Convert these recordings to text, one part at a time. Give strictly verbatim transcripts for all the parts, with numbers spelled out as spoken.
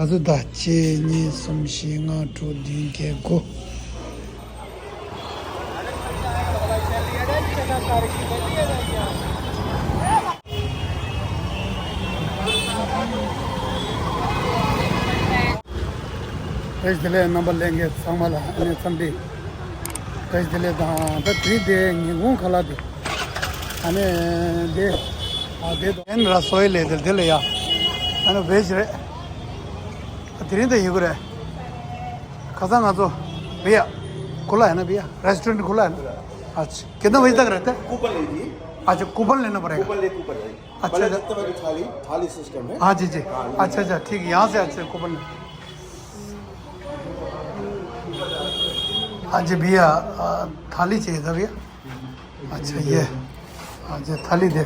ག་ཚོད་ད། གཅིག་གཉིས་གསུམ་བཞི་ལྔ་དྲུག་བདུན་བརྒྱད་དགུ། བཀྲ་ཤིས་བདེ་ལེགས། རྣམ་པ་ལྷན་རྒྱས་ཚང་མ་ལ་ཨ་ནི་འཚམས་འདྲི། བཀྲ་ཤིས་བདེ་ལེགས་དང་། ད་དེ་རིང་དེ་ཉིན་གུང་ཁ་ལག་དེ་ཨ་ནི་དེ་ཨ་དེ་དོ་ཨན་ར་སོའི་ལས་དེ་དེ་ལ་ཡ་ཨ་ནི་བེ་ཇི་རེད། ཨ་དེ་རིང་དེ་ཡོད་གི་རེད། ཁ་སང་ང་ཚོ་བེ་ཡ་ཁུ་ལ་ཡ་ན་བེ་ཡ་रेस्टोरेंट खुला है ना? अच्छा, कितना बजे तक रहता है? कूपन ले लीजिए। अच्छा, कूपन लेना पड़ेगा। कूपन ले, कूपन ले। अच्छा, भले अच्छा। जितने बजे थाली, थाली सिस्टम है। हाँ जी, जी। हाँ, अच्छा, अच्छा, ठीक है, यहाँ से अच्छा कूपन। हाँ जी भैया, अ, थाली चाहिए था भैया। अच्छा, ये। अच्छा, थाली दे।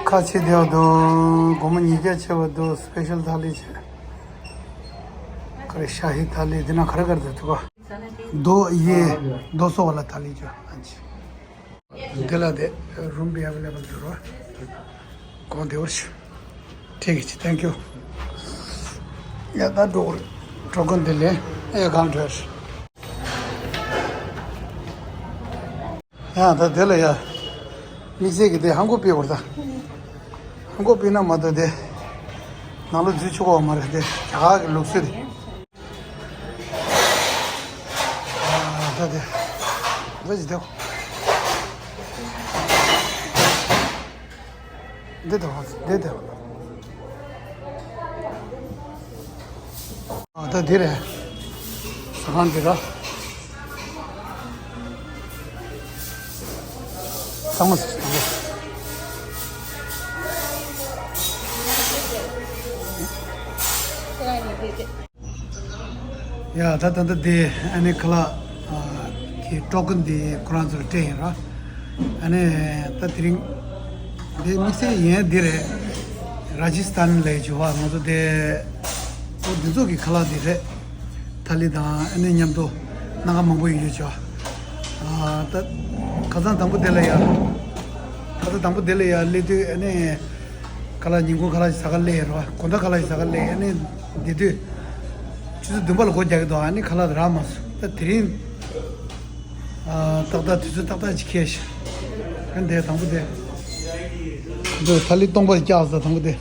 ཁ་ཆེ་དེ་བ་འདུག་སྒོར་མོ་ཉིས་བརྒྱ་ཆེ་བ་འདུག་སི་པེ་ཤལ་ཐ་ལི་ཆེ། ཁ་རེ་ཤ་ཧི་ཐ་ལི་འདི་ན་ཁ་ར་ཁར་དུ་ཐུག་པ། दो ये दो सौ वाला थाली जो। हाँ जी। འདི་ལ་དེ་रूम भी अवेलेबल འདུག་རོ། གོང་དེ་བར་ཞུ། ठीक है जी, thank you। ཡ་ད་འགྲོ་གི་རེད། འགྲོ་གི་འདི་ལས་ཨེ་གང་འགྲོ་ཡ་ཞུ། ཡ་ད་དེ་ལ་ཡ་དམིགས་བསལ་གྱི་དེ་ཧང་གོ་པི་བར་ད། ཧང་གོ་པི་ན་མ་ད་དེ་ནང་ལོ་འཛུལ་ཆོག་གོ་མ་རེད། དེ་རྒྱ་གར་གྱི་ལུགས་སྲོལ་རེད། ད་དེ་ད་ཅི་དེ་འདི་དང་འདི་དང་། ཨ་ད་འདི་རེད། ཟ་ཁང་འདི་ར། ཚང་མ་ཟ་ཟ། ཡ་ད་ད་ད་དེ་ཨ་ནི་ཁ་ལག་གི་ཊོ་ཀན་དེ་ཁོ་རང་ཚོར་སྤྲད་ཡིན་ར། ཨ་ནི་ད་དེ་རིང་དེ་དམིགས་བསལ་ཡིན་འདི་རེད། ར་ཇི་སི་ཐན་ལ་བྱུང་བ་ང་ཚོ་དེ་ཨོ་འདི་ཚོ་གི་ཁ་ལག་དེ་རེད། ཐ་ལི་དང་ཨ་ནི་མཉམ་དུ་སྣ་ཁ་མང་པོ་ཡོད་ཡོད་ཆོག་ད་ཁ་སང་དང་པོ་དེ་ལ་ཡ་ཁ་སང་དང་པོ་དེ་ལ་ཡ་སླེབས་དུས་ཨ་ནི། ཁ་ལག་ཉིན་གུང་ཁ་ལག་ཟ་ག་སླེབས་རོ། དགོང་དག་ཁ་ལག་ཟ་ག་སླེབས། ཨ་ནི་འདི་དུས་ཆུ་ཚོད་བདུན་པ་ལ་སྒོ་རྒྱག་གི་འདུག་ཨ་ནི་ཁ་ལག་རག་མ་སོང་། ད་དེ་རིང་ཨ་ཏག་ཏག་དུས་ཚོད་ཏག་ཏག་ཅིག་ཁེལ་ཤག་ཨ་འདི་དང་པོ་དེ་འདི་ཐ་ལི་སྟོང་པ་བཀྱགས་ཟ། དང་པོ་དེ་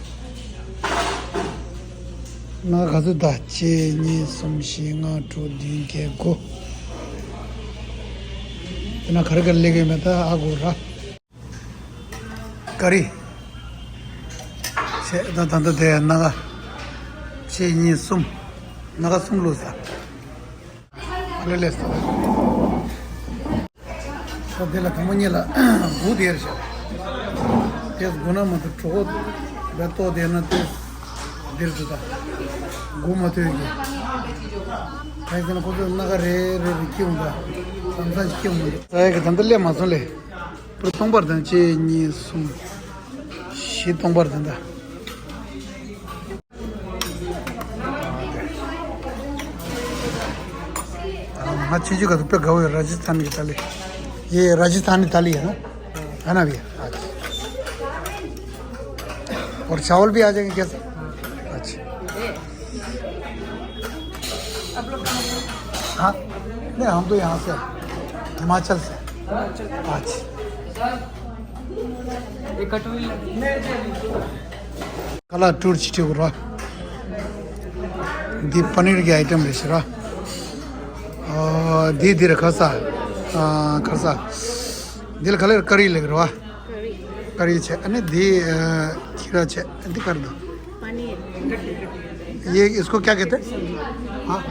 ང་ག་ཚོད་ད། གཅིག་གཉིས་གསུམ་བཞི་ལྔ་དྲུག་བདུན་བརྒྱད་དགུ། དེ་ན་ག་རེ་ག་རེ་སླེབས་ཀྱི་མེད། ད་ཧ་གོ་ར། ཀ་རི། ཞེས་ད་ད་ད་དེ་ན་ག་གཅིག་གཉིས་གསུམ། ན་ག་གསུམ་བླུགས་ས། ཨ་ལེ་ལེ་ས། ད་དེ་ལ་དང་པོ་ཉིད་ལ་སྒུག་དེར་བཞག་དེ་སྒུག་ན་མ་གཏོགས་གྲོད་ཁོག་བས་ལྟོགས་དེ་ན་དེ་འདིར་དུ་ད་སྒུག་མ་ཐུབ་ཀི། ག་ཡིན་ཟེར་ན་ཁོ་ཚོས་སྣ་ཁ་རེ་རེ་རེ་ཁྱེར་འོང་ད་ལམ་སང་ཅིག་ཁྱེར་འོང་། ད་ཡ་གི་ད་ལྟ་སླེབས་མ་སོང་ལེ། པུར་སྟོང་པར་དང་གཅིག་གཉིས་གསུམ། བཞི་སྟོང་པར་དང་ད། ང་ཆུང་ཆུང་སྐབས་སུ་དཔེ་དགའ་བོ་ཡོད། राजस्थान की थाली। ये राजस्थानी थाली है ना? है ना भैया? अच्छा। और चावल भी आ जाएंगे कैसे? अच्छा। हाँ, नहीं, हम तो यहाँ से हैं, हिमाचल से। अच्छा। ये कटोरी। ཁ་ལག་ཊུར་ཅིག་སྤྲད་དགོས་ར། འདི་པ་ནིར་གྱི་ཨའི་ཊམ་རེད་ཤག་ར། ཨ་འདི་འདི་རེད། ཁ་ས། ཨ་ཁ་ས། འདི་ལ་ག་ལེར་ཀ་རི་ལེགས་རེད་བ། ཀ་རི་བྱས། ཨ་ནི་འདི་ཨ་ཁྱི་ར་བྱས། འདི་ག་རེ་འདུག ये इसको क्या कहते हैं? हाँ,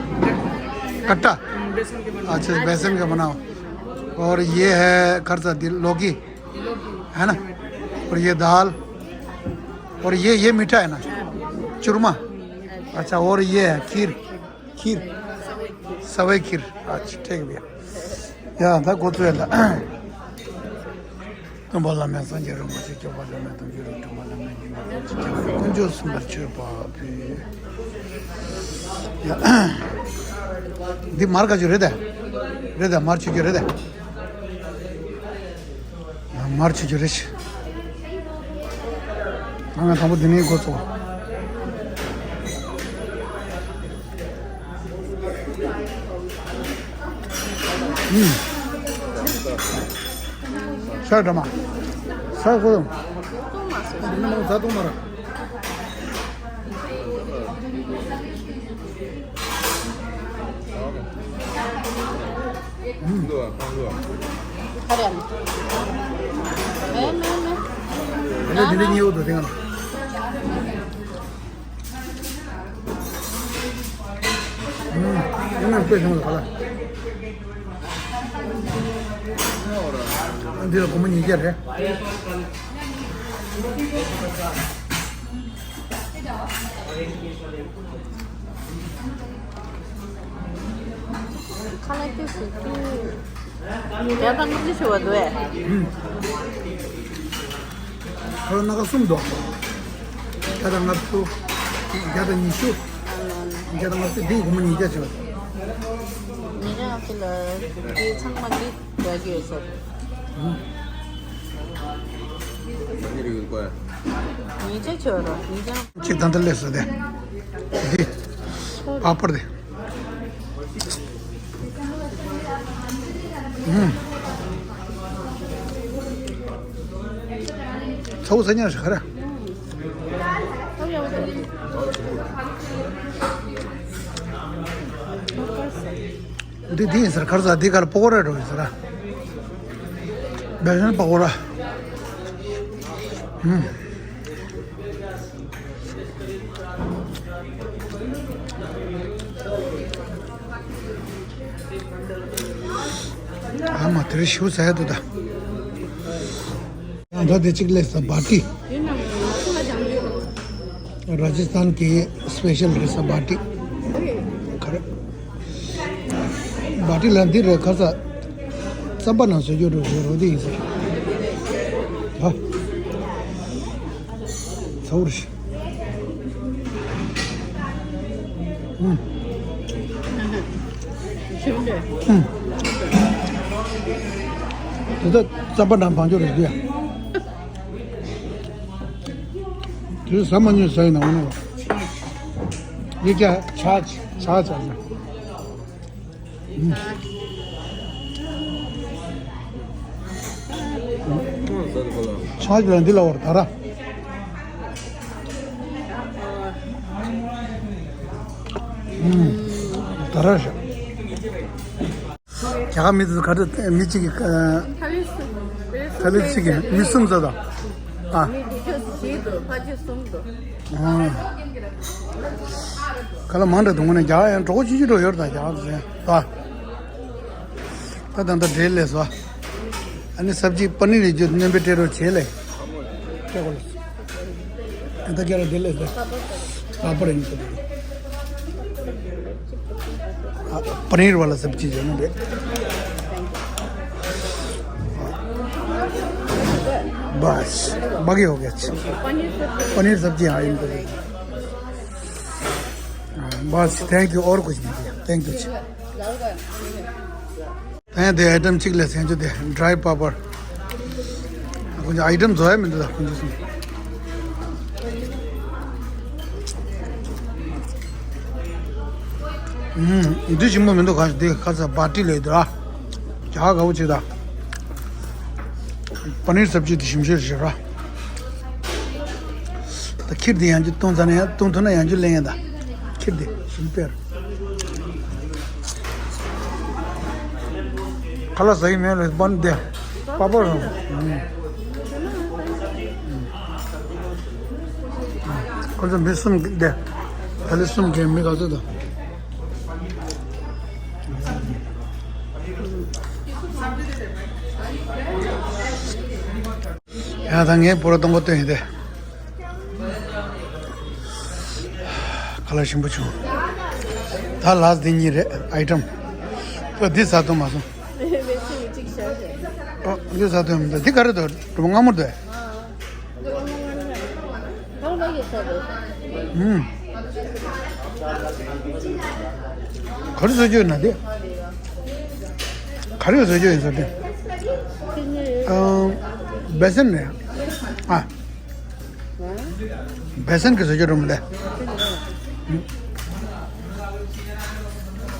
गट्टा। अच्छा, बेसन का बनाओ। और ये है खर्चा दिल लौकी, है ना? और ये दाल, और ये, ये मीठा है ना? चूरमा। अच्छा, और ये है खीर, खीर, सवई खीर। अच्छा, ठीक है भैया। या था गोतु है। སྟོན་པ་བླ་མེད་སངས་རྒྱས་རིན་པོ་ཆེ། སྐྱོབ་པ་བླ་མེད་དམ་ཆོས་རིན་སྒྲོལ་མ། བླ་མེད་ཉིད་ལ་རིན་པོ་ཆེ། སྐྱབས་མགོན་དཀོན་མཆོག་གསུམ་ལ་མཆོད་པ་ཕུལ། ཡ། འདི་མར་ག་ཅིག་རེད་དེ། རེད་དེ། མར་ཆུ་རྒྱུ་རེད་དེ། ཡ། མར་ཆུ་རྒྱུ་རེད་ཤག་ང་ང་དང་པོ་འདི་ནས་འགོ་ཚུགས། ཤ་འདྲ་མ། ཤ་ཁོ། ཡིན་ན་མང་ཟ་གཏོང་མ་ར། ཁ་རེ་ཨ། མེ་མེ་མེ། ཨ་ནི་དེ་འདྲ་ཉེ་བོ་དུ་དེ་ག་ན། ཨུམ། ཨ་ནི་དཔེ་བྱུང་ལ་ག་ལ། འདི་ལ་སྒོར་མོ་ཉིས་བརྒྱ་རེད། ཁ་ལག་དེ་སུ་དུས། བརྒྱ་དང་ལྔ་བཅུ་ཞུ་བ་འདུག་ཨེ། ཨུམ། ཁ་ལག་སྣ་ཁ་གསུམ་འདུག་བརྒྱ་དང་ལྔ་བཅུ། བརྒྱ་དང་ཉི་ཤུ། བརྒྱ་དང་ལྔ་བཅུ་འདི་སྒོར་མོ་ཉིས་བརྒྱ་བྱས་པ། ཉིས་བརྒྱ་ལྔ་བཅུ་ལ་དེ་ཚང་མ་འདི་རྒྱག་གི་ཡོད་ས་རེད། ཨུམ། ཉིས་བརྒྱ་བྱས་པ་ར་ཉིས་བརྒྱ། གཅིག་ད་ལྟ་སླེབས་སོང་སྟེ། འདི། པ་པར་དེ། ཨུམ། ཚ་བོ་ཚ་ཉག་ཞིག་ག་རེ། འདི་འདི་ཡིན་ཟེར་གར་ཟ་འདི་གར་པ་ཀོ་ར་འགྲོ་ཡིན་ཟེར། བེ་ཤན་པ་ཀོ་ར། ཨུམ། ཨ་མ་དེ་རིང་ཞེ་པོ་ཟ་ཡ་འདུག་ད། ཡང་ད་དེ་གཅིག་སླེབས་སོང་བ་ཊི། ར་ཇི་སྟན་གྱི་སི་པེ་ཤལ་རེད་ས་བ་ཊི། ག་རེ། བ་ཊི་ལ་འདི་རེད་ཁ་ས། རྩམ་པ་ནང་བཟོ་རྒྱུ་རུ་རུ་རུ་འདི་ཡིན་ཟེར། ཧ། ཚ་བོ་རེད། ཨུམ། ཨུམ། དེ་ད་རྩམ་པ་ནང་བང་ཆུ་རེད་འདི་ཡ། དེ་ཟ་མ་ཉོས་ཟ་ཡིན་ན་འོ་ན་བ། འདི་ཀྱ་ཆ་ཆ་ཆ་ཆ། ཆ་གི་ལ་འདི་ལ་བར་ད་ར། ད་ར་ཤ། རྒྱ་གར་མི་དེ་ཚོ་ག་ཚོད་མི་གཅིག་གི་ཨ། ཐ་ལི་གསུམ། ཐ་ལི་གཅིག་གི་མི་གསུམ་ཙམ་དང་། ཨ། མི་དེ་ཚོ་བཞི་འདུག་ཕ་ཆེ་གསུམ་འདུག་ཨ། ག་ལ་མང་དྲགས་འདུག་ངོ་ནས་རྒྱ་གར་ཡང་གྲོགས་པོ་ཆུང་ཆུང་འགྲོ་ཡོད་རེད་ད་རྒྱ་གར་ཚོ་ཡང་ད། ད་ད་ད་འབྲེལ་ལས་སོ། ཨ་ནི་སབ་ཇི་པ་ནི་རི་རྒྱུ་སྣོན་པའི་སྤྲད་རོགས་བྱེད་ལས། སྤྲད་གོ་ལ། ད་ཀྱ་ར་འབྲེལ་ལས་སོ། ད་པ་ར་ཡིན་སོ། ཨ། पनीर वाला सब्जी जो है ना बे। बस। बाकी हो गया। अच्छा। पनीर सब्जी, हाँ, इनको दे दो। हाँ, बस, thank you, और कुछ नहीं दिया। Thank you। ད་ཡང་དེ་ཨའི་ཊམ་གཅིག་ལས་ཟེར་རྒྱུ་དེ་ཌ་རའི་པ་པར། ཁོང་ཚོ་ཨའི་ཊམ་བཟོ་ཡ་མི་འདུག་ད་ཁོང་ཚོ་གསུམ། ཨུམ། འདི་ཞིམ་པོ་མི་འདུག་ག་འདི་ཁ་ཚ་བ་ཊི་ལས་འདུག་ཨ། རྒྱ་དགའ་བོ་བྱེད་ད། པ་ནིར་སབ་ཇི་དེ་ཞིམ་ཤོས་རེད་ར། ད་ཁིར་དེ་ཡང་ཅིག་བཏུང་ཚར་ན་ཡང་བཏུང་ཐུབ་ན་ཡང་ཅིག་ལེན་ཡང་ད། ཁིར་དེ་ཞིམ་པས། ཁ་ལག་ཟ་ཡི་མེད་ལ་པན་དེ་པ་པར་རང་། ཁོ་ཚོ་མི་གསུམ་དེ་ད་ལི་གསུམ་གྱི་མི་ག་ཚོད་དང་། ཡང་ད་ངས་པོ་ར་གཏོང་གོ་སྟོན་ཡིན་ཏེ། ཁ་ལག་ཞིམ་པོ་བྱུང་། ད་ལགས་འདི་གཉིས་རེད་ཨའི་ཊམ། ཨ་འདི་ཟ་ཐུབ་མ་སོང་། ཨོ་འདི་ཟ་ཐུབ་མི་འདུག་འདི་ག་རེ་འདུག་རུ་མ་མངར་མོ་འདུག་ཨུམ། ག་རེ་བཟོ་རྒྱུ་ཡིན་ན་དེ། ག་རེ་བཟོ་རྒྱུ་ཡིན་ཟེར་དེ། ཨ། བེ་སན་ནས། ཨ། བེ་སན་གྱི་བཟོ་རྒྱུ་རུ་མི་འདུག་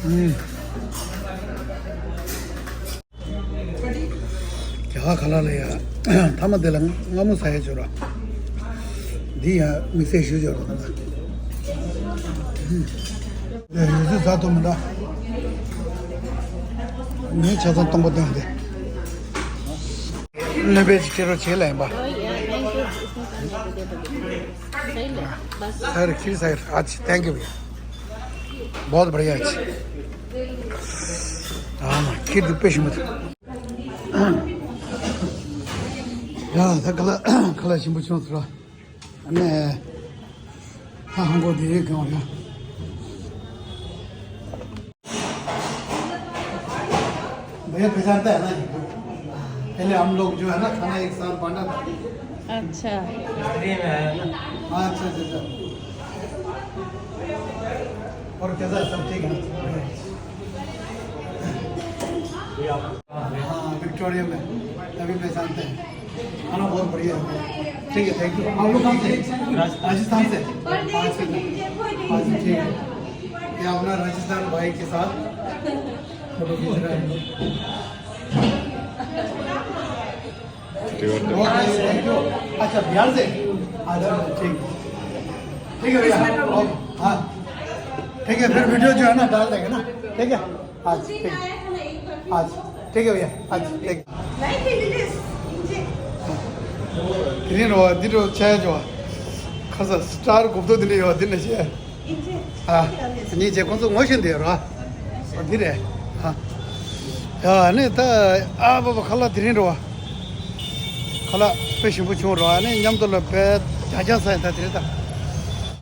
ཨུམ། རྒྱ་གར་ཁ་ལག་ལ་ཡ། ཐ་མ་དེ་ལ་མངར་མོ་ཟ་ཡ་བྱོས་ར། འདི་ཡང་དམིགས་བསལ་ཞུ་བྱོས་ར། ཨུམ། ཡོད་ཚད་ཟ་ཐུབ་མི་འདྲ། ངས་ཆ་ཚང་སྟོང་པ་བཏོན་ཏེ། སྣོན་པའི་ཅིག་ཁྱེད་རོགས་བྱེད་ལ་ཡིན་པ། सही लो, बस। सर, खीर सर, अच्छा, थैंक यू भैया। बहुत बढ़िया, अच्छा। हाँ, खीर तो पेश मत। ཡ། ད་ཁ་ལག་ཁ་ལག་ཞིམ་པོ་བྱུང་ཟེར་རོ། ཨ་ནི། ཧ་ཧང་གོ་དེ་གང་རེད། भैया पहचानता है ना? पहले हम लोग जो है ना खाना एक साथ बांटा था। अच्छा। अच्छा, अच्छा, अच्छा। और कैसा है, सब ठीक है ना? हाँ, विक्टोरिया में। तभी पहचानते हैं। खाना बहुत बढ़िया है। ठीक है, थैंक यू। आप लोग कहाँ से? राजस्थान से। अच्छा, अच्छा, ठीक है। ये अपना राजस्थान भाई के साथ फोटो खींच रहा है। Okay, thank you. अच्छा, बिहार से? अच्छा, ठीक। ठीक है भैया। ओके, हाँ। ठीक है, फिर वीडियो जो है ना डाल देंगे ना। ठीक है। आज ठीक। आज ठीक है भैया। आज ठीक। དེ་རིང་རོ་འདི་རོ་ཆ་ཡ་ཇོ། ཁ་ས་སི་ཊར་གོབ་ཏོ་འདི་འདྲ་ཡོད་འདི་འདྲ་བྱས། ཨ། ཉིན་བྱས་ཁོང་ཚོ་ངོ་ཤེས་འདི་རོ། འདི་རེད། ཨ། ཡ་ནི་ད། ཨ་བ་བ་ཁ་ལག་དེ་རིང་རོ། ཁ་ལག་དཔེ་ཞིམ་པོ་བྱུང་རོ། ཨ་ནི་མཉམ་དུ་ལ་བས་རྒྱ་རྒྱ་ས་ཡིན་ད་དེ་རེད་ད།